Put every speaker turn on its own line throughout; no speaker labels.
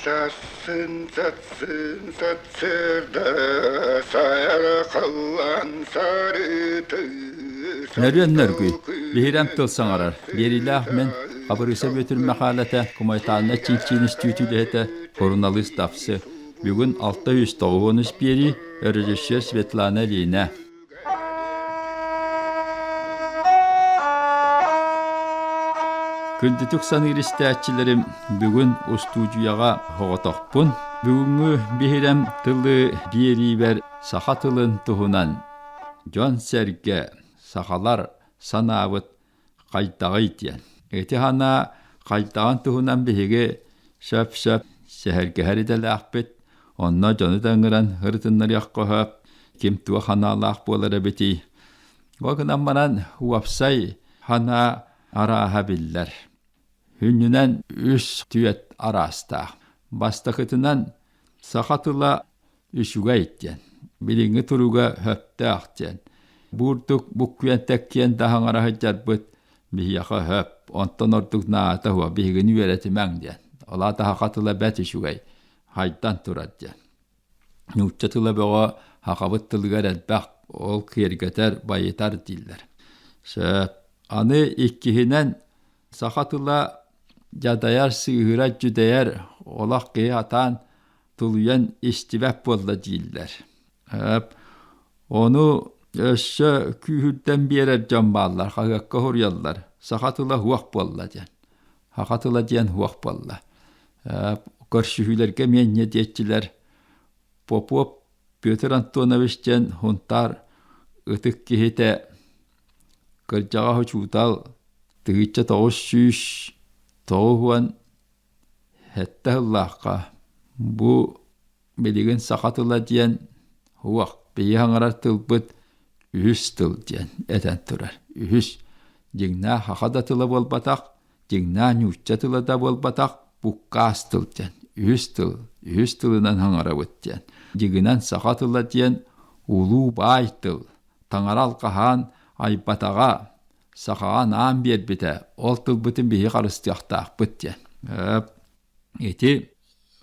Сассын, сассын, сарсыарда сайара халлаан сарыты
Нөрүөн нөргүй, биһирэм тыл саҥарар, биэриилээх мин Хабырыыса Бүөтүр Мэхээлэтэ, Кумайтаанна Чинчин үстүүт үлэһитэ, суруналыыс Дапсы. Бүгүн 693 биэрии, режиссер Светлана Ильина. Күндүтүк саныыр истээччилэрим, бүгүн устуудьуйаҕа соҕотохпун. Бүгүҥҥү биһирэм тылы биэриибэр саха тылын туһунан дьон-сэргэ, сахалар санаабыт хайдаҕый диэн. Ити санаа хайдаҕын туһунан биһиги сөп-сөп сэһэргэһэр идэлээхпит, онно дьону да ыҥыран ырытыннарыахха сөп, ким туох санаалаах буолар эбитий. Ол гынан баран уопсай санаа арааһа биллэр. Сүнньүнэн үс түөт араастаах. Бастакытынан саха тыла үчүгэй диэн, билиҥҥи туруга сөптөөх диэн. Буурдук буккуйан тэккиэн да хаҥара сылдьарбыт биһиэхэ сөп, онтон ордук наада суох, биһигини үөрэтимэҥ диэн. Ол аата саха тыла бэрт үчүгэй, хайдан турар диэн. Нуучча тыла бөҕө сахабыт тылыгар элбэх, ол киэргэтэр, байытар дииллэр. Сөп. Аны иккиһинэн саха тыла дьадайар, сыыһырар, дьүдэйэр, олох киһи атаан тулуйан истибэт буолла дииллэр. Ону өссө күүһүрдэн биэрэр дьон бааллар, хаһыакка суруйаллар. Саха тыла суох буолла диэн. Саха тыла диэн суох буолла. Көрсүһүүлэргэ эмиэ инньэ диэччилэр. Попов Петр Антонович диэн Һунтаар ытык киһитэ кырдьаҕас учуутал 1990 Сэттэ сыллаахха бу билигин саха тыла диэн суох, биһиги саҥарар тылбыт үһүс тыл диэн этэн турар. Үһүс дьиҥнээх саха да тыла буолбатах, дьиҥнээх нуучча тыла да буолбатах, буккаас тыл диэн. Үһүс тыл, үһүс тылынан саҥарабыт диэн. Дьиҥинэн саха тыла диэн улуу баай тыл, таҥара алҕаһаан айбатаҕа, сахаҕа анаан биэрбитэ, ол тылбытын биһиги харыстыахтаахпыт диэн. Ити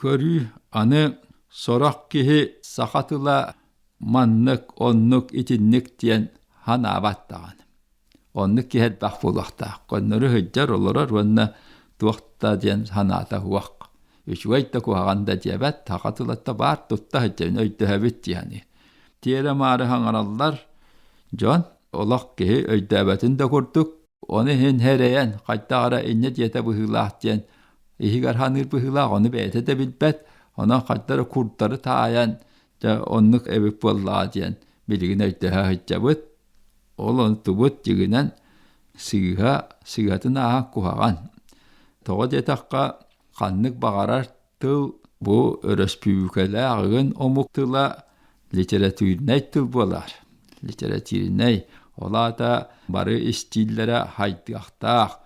көрүү аны сорох киһи саха тыла маннык, оннук, итинник диэн санаабат даҕаны. Оннук киһи элбэх буолуохтаах. Көннөрү сылдьар, олорор уонна туох да диэн санаата суох. Үчүгэй да куһаҕан да диэбэт, саха тылатта баар тутта сылдьабын өйдөһөбүт диэни. Тиэрэ-маары саҥараллар дьон олох киһи өйдөөбөтүн да курдук, ону иһин эрэйэн, хайдах эрэ инньэ диэтэ быһыылаах диэн иһигэр саныыр быһыылаах, ону бэйэтэ да билбэт, онон хайдах эрэ курдары таайан, дьэ оннук эбит буоллаҕа диэн билигин өйдөһө сылдьабыт. Ол онтубут дьиҥинэн сыыһа, сыыһатын ааһан куһаҕан. Тоҕо диэтэххэ, ханнык баҕарар тыл бу өрөспүүбүлүкэлээх ыгын омук тыла литературнай тыл буолар. Литературнай, ол аата бары истииллэрэ хайдыахтаах,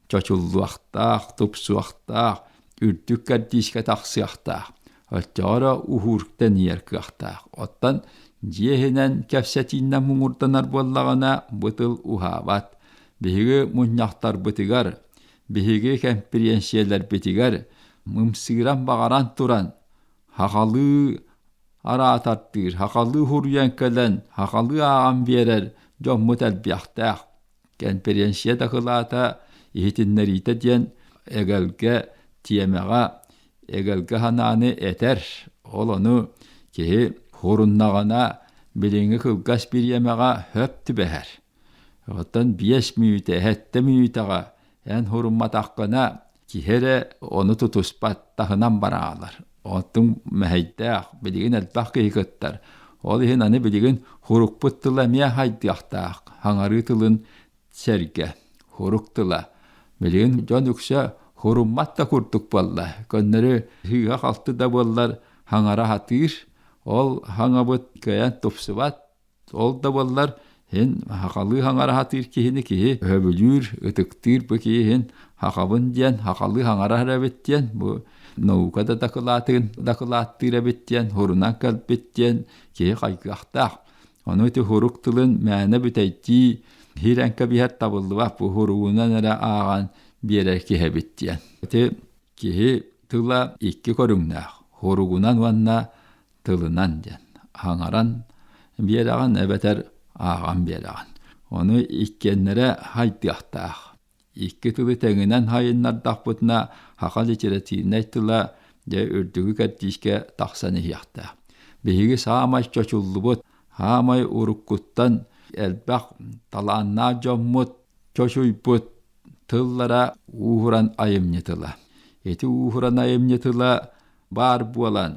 чочуллуохтаах, тупсуохтаах, үрдүк кэрдиискэ тахсыахтаах. Оччоҕо эрэ уһуур тэнийэр кыахтаах. Оттон дьиэ иһинэн кэпсэтииннэн муҥурданар буоллаҕына, бу тыл уһаабат. Биһиги мунньахтарбытыгар Биһиги кэмпириэнсийэлэрбитигэр ымсыыран баҕаран туран, сахалыы араатардыыр, сахалыы суруйан кэлэн, сахалыы ааҕан биэрэр дьоммут элбиэхтээх. Кэмпириэнсийэ дакылаата иһитиннэриитэ диэн эгэлгэ тиэмэҕэ эгэлгэ санааны этэр. Ол ону киһи хуруннаҕына билиҥҥи кылгас бириэмэҕэ сөп түбэһэр. Оттон 5 мүнүүтэ, 7 мүнүүтэҕэ эн хурумматаххына киһи эрэ ону тутуспат, таһынан бараалар. Оттон мэһэйдээх, билигин элбэх киһи кыттар. Ол иһин аны билигин хурукпут тыла эмиэ хайдыахтаах, хаҥарыы тылын сэргэ, хурук тыла. Билигин дьон үксэ хуруммат да курдук буолла. Көннөрү сыыһа-халты да буоллар хаҥара сатыыр. Ол хаҥабыт кыайан тупсубат, Ол да буоллар, һин сахалыы хаҥара сатыыр киһини киһи өһөбүлүүр, ытыктыыр бу киһин сахабын диэн, сахалыы хаҥарар эбит диэн, бу наука да дакылаатын дакылааттыыр эбит диэн, һурунан кэлбит диэн киһи хайгыахтаах. Ону ити һурук тылын мээнэ бүтэйдии киирэн кэбиһэр табыллыбат, бу һуругунан эрэ ааҕан биэрэр киһи эбит диэн. Ити киһи тыла икки көрүҥнээх, хоругунан уонна тылынан диэн. Хаҥаран биэрэҕин эбэтэр ааҕан биэрэҕин. Ону иккиэннэрэ хайдыахтаах. Икки тылы тэҥинэн хайыннардахпытына, саха литеративнай тыла дьэ үрдүгү кэрдиискэ тахсан иһиэхтээх. Биһиги саамай чочуллубут, саамай уруккуттан элбэх талааннаах дьоммут чочуйбут тыллара ууһуран айымньы тыла. Ити ууһуран айымньы тыла баар буолан,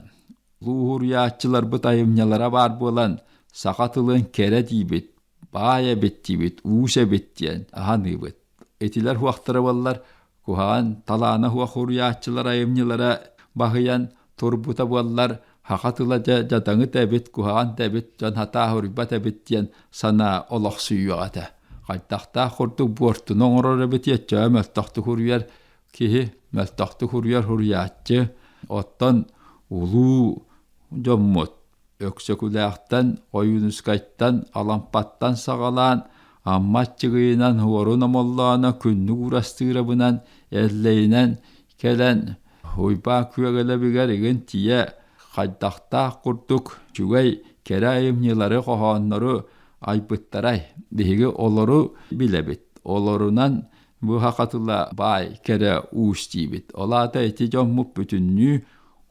лууһуруйааччыларбыт айымньылара баар буолан, саха тылын кэрэ диибит, баай эбит диибит, уус эбит диэн аһаныыбыт. Итилэр хуохтара буоллар, куһаҕан талаана хуох уруйааччылар айымньылара баһыйан турбута буоллар, саха тыла дьэ дьадаҥы да эбит, куһаҕан да эбит, дьон хатаа уруйбат эбит диэн санаа олохсуйуох этэ. Хайдахтаах курдук буортуну оҥорор эбит еччөө мөлтөхтүк уруйар киһи, мөлтөхтүк уруйар уруйааччы. Оттон улуу дьоммут Өксөкүлээхтэн, Ойуунускайтан, Алампаттан саҕалаан Амма Аччыгыйынан, Уорун Омоллооно Күннүк Уурастыырабынан, Эллэйинэн кэлэн Уйбаан Күөгэлэбигэр игин тиийэ хайдахтаах курдук үчүгэй кэрэ айымньылары, хоһооннору айбыттарай. Биһиги олору билэбит. Олорунан бу хахатыла баай кэрэ уус диибит. Ол аата ити дьоммут бүтүннүү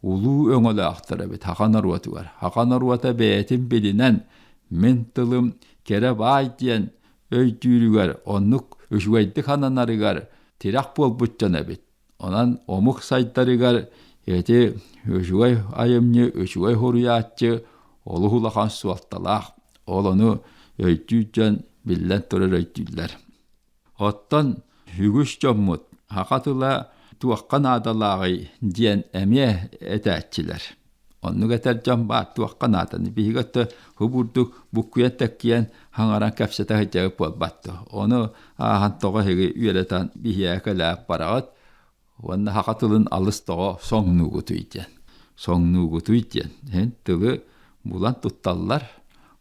улуу өҥөлөөхтөр эбит саха норуотугар. Саха норуота бэйэтин билинэн мин тылым кэрэ баай диэн өйдүүрүгэр, оннук үчүгэйдик ананарыгар тирэх буолбут дьон эбит. Онон омук сайдарыгар ити үчүгэй айымньы, үчүгэй суруйааччы олус улахан суолталаах. Ол ону өйдүүр дьон биллэн турар өйдүүллэр. Оттон үгүс дьоммут саха тыла туохха наадалааҕый диэн эмиэ этээччилэр. Оннук этэр дьон баар туохха нааданы. Биһиги өттө хубурдук буккуйан тэккийэн хаҥаран кэпсэтэ сылдьабыт буолбат дуо. Ону ааһан тоҕо эһиги үөрэтэн биһиэхэ кэлээт бараҕыт уонна саха тылын алыс тоҕо соҥнуугутуй диэн. Соҥнуугутуй диэн. Иһин тылы булан тутталлар.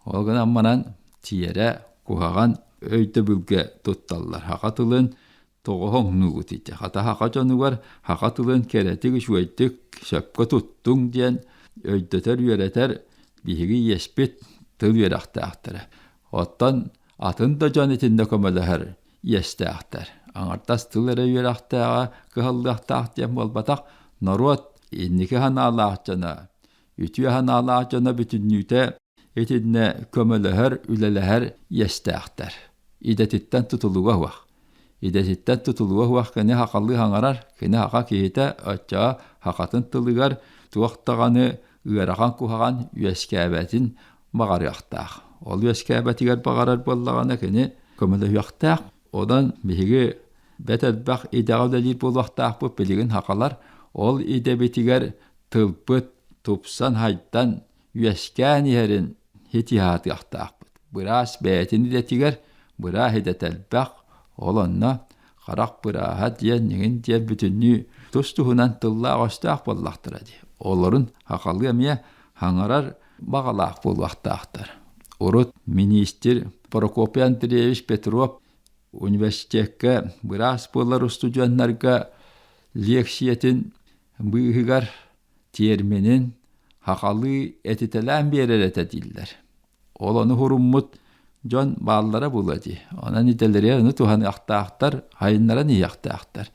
Ол гынан баран тиэрэ куһаҕан өйдөбүлгэ тутталлар. Саха тылын тоҕо соҥнуугутуй диэн. Хата саха дьонугар саха тылын кэрэтик, үчүгэйдик сөпкө туттуҥ диэн өйдөтөр, үөрэтэр биһиги иэспит тыл үөрэхтээхтэрэ. Оттон атын да дьон итиннэ көмөлөһөр иэстээхтэр. Аҥардас тыл эрэ үөрэхтээҕэ кыһаллыахтаах диэн буолбатах, норуот инники санаалаах дьоно, үтүө санаалаах дьоно бүтүннүүтэ итиннэ көмөлөһөр, үлэлэһэр иэстээхтэр. Идэтиттэн тутулуга суох. Идэтиттэн тутулуга суох кини сахалыы саҥарар, кини саха киһитэ оччоҕо сахатын тылыгар туох даҕаны ыарахан куһаҕан үөскээбэтин баҕарыахтаах. Ол үөскээбэтигэр баҕарар буоллаҕына кини көмөлөһүөхтээх. Онон биһиги бэрт элбэх идэҕэ үлэлиир буолуохтаахпыт билигин сахалар ол идэбитигэр тылбыт тупсан хайдан үөскээн иһэрин ситиһаатыахтаахпыт. Быраас бэйэтин идэтигэр быраас идэтэ элбэх, ол онно харах бырааһа диэн иҥин диэн бүтүннүү тус-туһунан тыллаах-өстөөх буоллахтара дии. Олорун сахалыы эмиэ хаҥарар баҕалаах буолуохтаахтар. Урут миниистир Прокопий Андреевич Петров университекка быраас буолар устудьуоннарга лиэксийэтин быыһыгар тиэрминин сахалыы этитэлээн биэрэр этэ дииллэр. Ол ону хуруммут дьон бааллара буолуо дии. Онон идэлэри ону туһаныахтаахтар, хайыннаран иһиэхтээхтэр.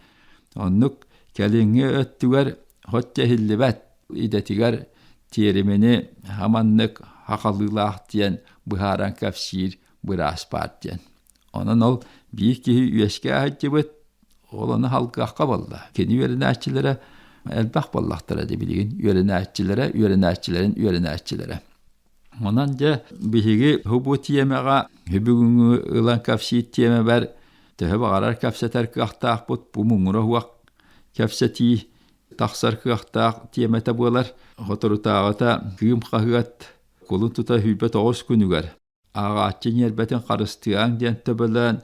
Оннук кэлиҥҥи өттүгэр хот иһиллибэт идэтигэр тиэримини хаманнык хахалыылаах диэн быһааран кэпсиир быраас баар диэн. Онон ол биир киһи үөскэ сылдьыбыт, ол ону халгыахха буолла. Кини үөрэнээччилэрэ элбэх буоллахтара дии билигин үөрэнээччилэрэ, үөрэнээччилэрин үөрэнээччилэрэ. Онон дьэ биһиги бу тиэмэҕэ бүгүҥҥү ылан кэпсиир тиэмэбэр төһө баҕарар кэпсэтэр кыахтаахпыт бу муҥура суох кэпсэтии тахсар кыахтаах тиэмэтэ буолар. Соторутааҕыта Кыым хаһыат кулун тута 29 күнүгэр ааҕааччы ньиэрбэтин харыстыаҥ диэн төбөлөөн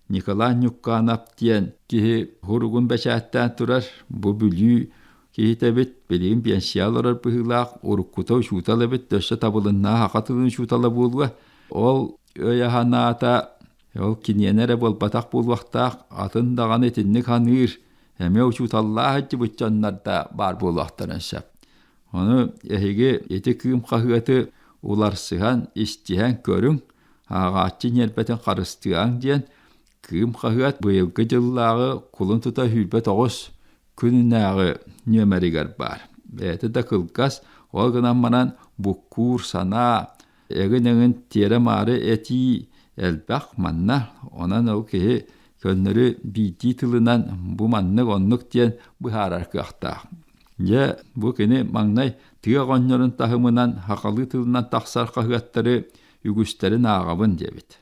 Николай Ньуккаанап диэн киһи суругун бэчээттээн турар. Бу Бүлүү киһитэ эбит, билигин биэнсийэ олорор быһыылаах, уруккута учуутал эбит, өссө табылыннаах саха тылын учуутала буолуо. Ол өйө-санаата ол киниэнэ эрэ буолбатах буолуохтаах, атын даҕаны итинник саныыр. Эмиэ учууталлаах сылдьыбыт дьоннор да баар буолуохтарын сөп. Ону эһиги ити Кыым хаһыаты уларсыһан, истиһэн көрүҥ, ааҕааччы ньиэрбэтин харыстыаҥ диэн Кыым хаһыат быйылгы дьыллааҕы кулун тута 29 күнүнээҕи нүөмэригэр баар. Бэйэтэ да кылгас, ол гынан баран буккуур санаа, эҥин-эҥин тиэрэ-маары этии элбэх манна. Онон ол киһи көннөрү биирдии тылынан бу маннык оннук диэн быһаарар кыахтаах. Дьэ, бу кини маҥнай тыа оҕонньорун таһымынан сахалыы тылынан тахсар хаһыаттары үгүстэрин ааҕабын диэбит.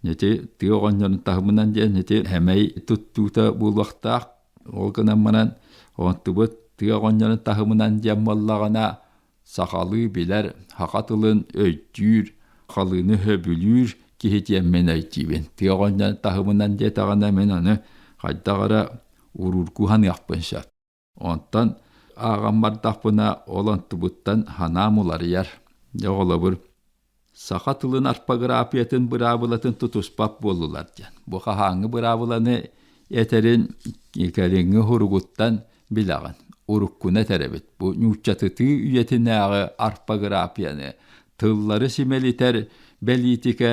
Ити тыа оҕонньорун таһымынан диэн ити эмэй туттуута буолуохтаах. Ол гынан баран онтубут тыа оҕонньорун таһымынан диэн буоллаҕына сахалыы билэр, саха тылын өйдүүр, халыыны сөбүлүүр киһи диэн мин өйдүүбүн. Тыа оҕонньорун таһымынан диэтэҕинэ мин ону хайдах эрэ уруургуу саныахпын сөп. Онтон ааҕан бардахпына, ол онтубуттан санаам уларыйар. Дьэ, холобур, саха тылын орфографиятын быраабылатын тутуспат буоллулар диэн. Бу хаһааҥҥы быраабыланы этэрин кэлиҥҥи суругуттан билэҕин. Уруккуну этэр эбит. Бу нууччатытыы үйэтинээҕи орфографияны, тыллары симэлитэр бэлиитикэ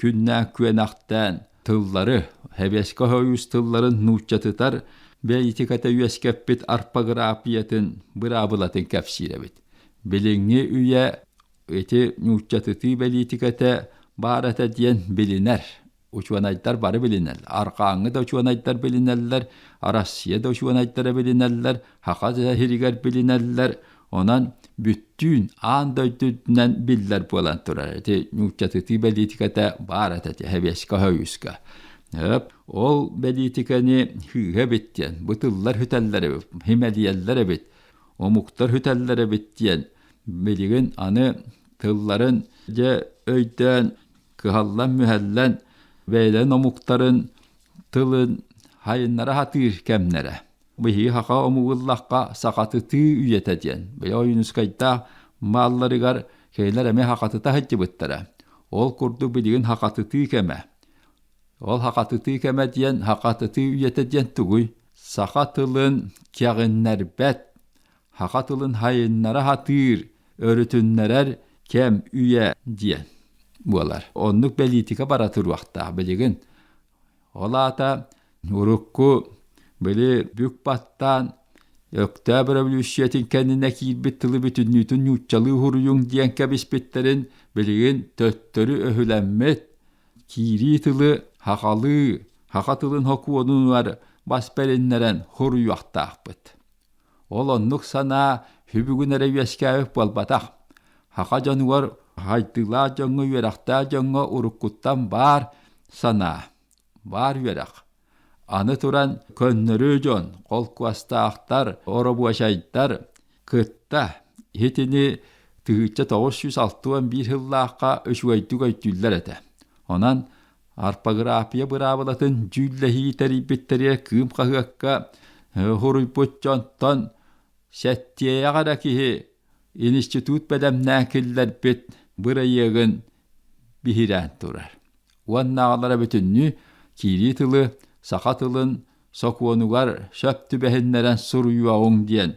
күннээн күөнэхтээн тыллары, Сэбиэскэй Сойуус тылларын нууччатытар бэлиитикэтэ үөскэппит орфографиятын быраабылатын кэпсиир эбит. Билиҥҥи үйэ ити нууччатытыы бэлиитикэтэ баар этэ диэн билинэр. Учуонайдар бары билинэллэр. Арҕааҥҥы да учуонайдар билинэллэр, Россия да учуонайдара билинэллэр, Саха сиригэр билинэллэр. Онон бүттүүн аан дойду үрдүнэн биллэр буолан турар. Ити нууччатытыы бэлиитикэтэ баар этэ Сэбиэскэй Сойууска. Ол бэлиитикэни сыыһа эбит диэн, бу тыллар сүтэллэр эбит, симэлийэллэр эбит, омуктар сүтэллэр эбит диэн билигин аны тылларын дьэ өйдөөн, кыһаллан-мүһэллэн бэйэлэрин омуктарын тылын хайыннара сатыыр кэмнэрэ. Биһиги саха омугу ыллахха сахатытыы үйэтэ диэн. Быйыл Ойуунускайдаах баалларыгар кинилэр эмиэ сахатыта сылдьыбыттара. Ол курдук билигин сахатытыы кэмэ. Ол сахатытыы кэмэ диэн сахатытыы үйэтэ диэн тугуй? Саха тылын кэҕиннэрбэт, саха тылын хайыннара сатыыр, өрүтүннэрэр кэм үйэ диэн буолар. Оннук бэлиитикэ бара туруохтаах билигин. Ол аата урукку били бүк баттаан Өктөөп өрөбүлүүссүйэтин кэннинэ киирбит тылы бүтүннүүтүн нууччалыы уһуруйуҥ диэн кэбиспиттэрин билигин төттөрү өһүлэммит киирии тылы сахалыы, саха тылын сокуонугар бас бэриннэрэн суруйуохтаахпыт. Ол оннук санаа сүбүгүн эрэ үөскээбит буолбатах. Саха дьонугар хайдыылаах дьоҥҥо, үөрэхтээх дьоҥҥо уруккуттан баар санаа, баар үөрэх. Аны туран көннөрү дьон, холкуостаахтар, оробуочайдар кытта итини 1961 сыллаахха үчүгэйдик өйдүүллэр этэ. Онон Орфография быраабылатын дьүүллэһии тэрийбиттэригэр Кыым хаһыакка суруйбут дьонтон сэттиэйэх эрэ киһи институт бэлэмнээн киллэрбит бырайыагын биһирээн турар. Уоннааҕылара бүтүннүү киирии тылы саха тылын сокуонугар сөп түбэһиннэрэн суруйуоҕуҥ диэн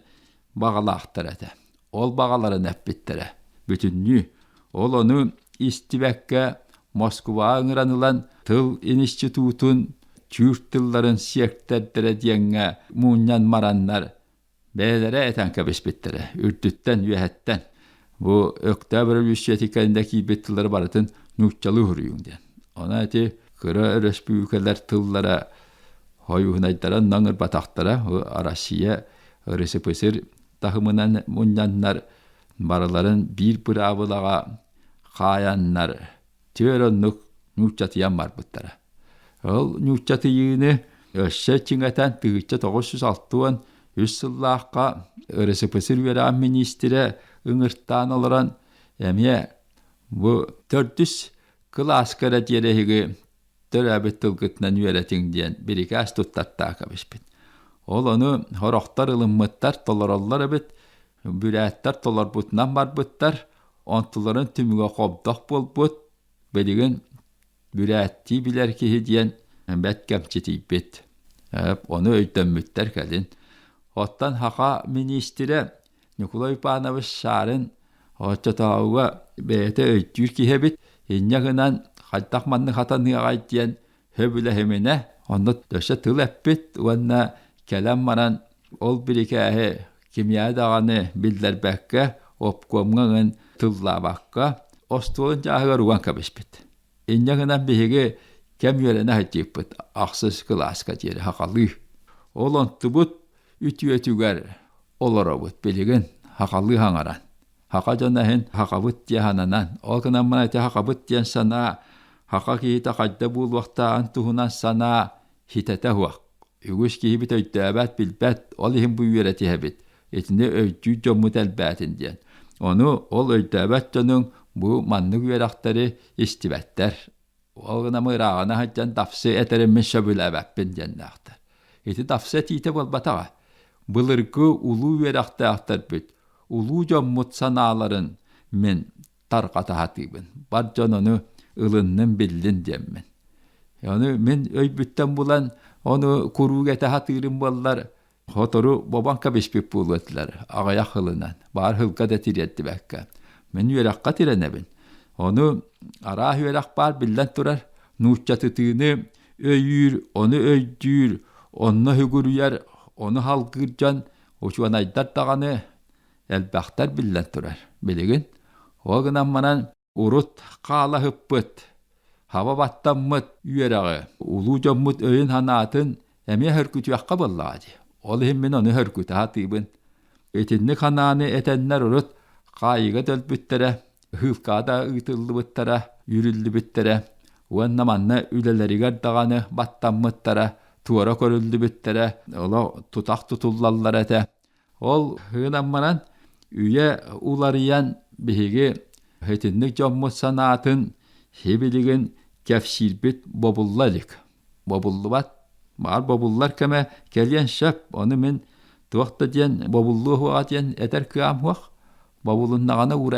баҕалаахтар этэ. Ол баҕаларын эппиттэрэ. Бүтүннүү. Ол ону истибэккэ Москваҕа ыҥыран ылан тыл институтун түүр тылларын сиэктэрдэрэ диэҥҥэ мунньан мараннар бэйэлэрэ этэн кэбиспиттэрэ. Үрдүттэн, үөһэттэн. Бу Өктөөп өрөбөлүүссүйэтин кэннэ киирбит тыллары барытын нууччалыы суруйуҥ диэн. Онон ити кыра өрөспүүбүлүкэлэр тыллара хойуһунайдара онно ыҥырбатахтара. Россия РСПСР таһымынан мунньаннар барыларын биир быраабылаҕа хаайаннар түөр оннук нууччатыйан барбыттара. Ол нууччатыйыыны өссө чиҥэтэн 1963 сыллаахха РСПСР үөрэҕин миниистирэ ыҥыртаан олорон эмиэ бу төрдүс кылааска эрэ диэри эһиги төрөөбүт тылгытынан үөрэтиҥ диэн бирикээс туттартаа кэбиспит. Ол ону сорохтор ылыммыттар, толороллор эбит, бүрээттэр толорбутунан барбыттар, онтуларын түмүгэ хобдох буолбут, билигин бүрээттии билэр киһи диэн бэрт кэмчитийбит. Ону өйдөммүттэр кэлин. Оттон саха миниистирэ Ньукулай Иванович Шарин оччотооҕуга бэйэтэ өйдүүр киһи эбит. Инньэ гынан хайдах маннык хатаныаҕай диэн сөбүлэһиминэ, онно өссө тыл эппит уонна кэлэн баран ол бирикээһи кимиэхэ даҕаны биллэрбэккэ, обкомҥа ыҥын тыллаабакка, остуолун чааһыгар уган кэбиспит. Инньэ гынан биһиги кэм үөрэнэ сылдьыппыт ахсыс кылааска диэри сахалыы. Ол онтубут үтүөтүгэр олоробут билигин сахалыы саҥаран. Саха дьоно иһин сахабыт диэн сананан, ол гынан баран ити сахабыт диэн санаа саха киһитэ хайда буолуохтааҕын туһунан санаа ситэтэ суох. Үгүс киһибит өйдөөбөт, билбэт, ол иһин бу үөрэтиһэбит. Итини өйдүүр дьоммут элбээтин диэн. Ону ол өйдөөбөт дьонуҥ бу маннык үөрэхтэри истибэттэр. Ол гынан ырааҕына сылдьан дапсы этэриммин сөбүлээбэппин диэннээхтэр. Ити дапсы этиитэ буолбатаҕа. Былыргы улуу үөрэхтээхтэрбит, улуу дьоммут санааларын мин тарҕата сатыыбын. Бар дьон ону ылыннын, биллин диэммин. Ону мин өйбүттэн булан, ону куруук этэ сатыырым буоллар, Сотору бобон кэбиспит буолуо этилэр, аҕыйах сылынан, баар сылга да тириэрдибэккэ. Мин үөрэххэ тирэнэбин. Ону араас үөрэх баар биллэн турар, нууччатытыыны өйүүр, ону өйдүүр, онно сүгүрүйэр, ону салгыыр дьон учуонайдар даҕаны элбэхтэр биллэн турар билигин. Ол гынан баран Урут хаалаһыппыт, хаба баттаммыт үөрэҕи, улуу дьоммут өйүн-санаатын эмиэ хөргүтүөххэ буоллаҕа дии. Ол иһин мин ону хөргүтэ сатыыбын. Итинник санааны этэннэр урут хаайыыга өлбүттэрэ, ыһыылкаҕа да ыытыллыбыттара, үүрүллүбүттэрэ уонна манна үлэлэригэр даҕаны баттаммыттара, туора көрүллүбүттэрэ, олох тутах тутуллаллар этэ. Ол гынан баран үйэ уларыйан биһиги итинник дьоммут санаатын сибилигин кэпсиирбит бобулла илик. Бобуллубат. Баар бобуллар кэмэ кэлиэн сөп. Ону мин туох да диэн бобуллуо суоҕа диэн этэр кыаҕым суох. Бобулуннаҕына уурайа.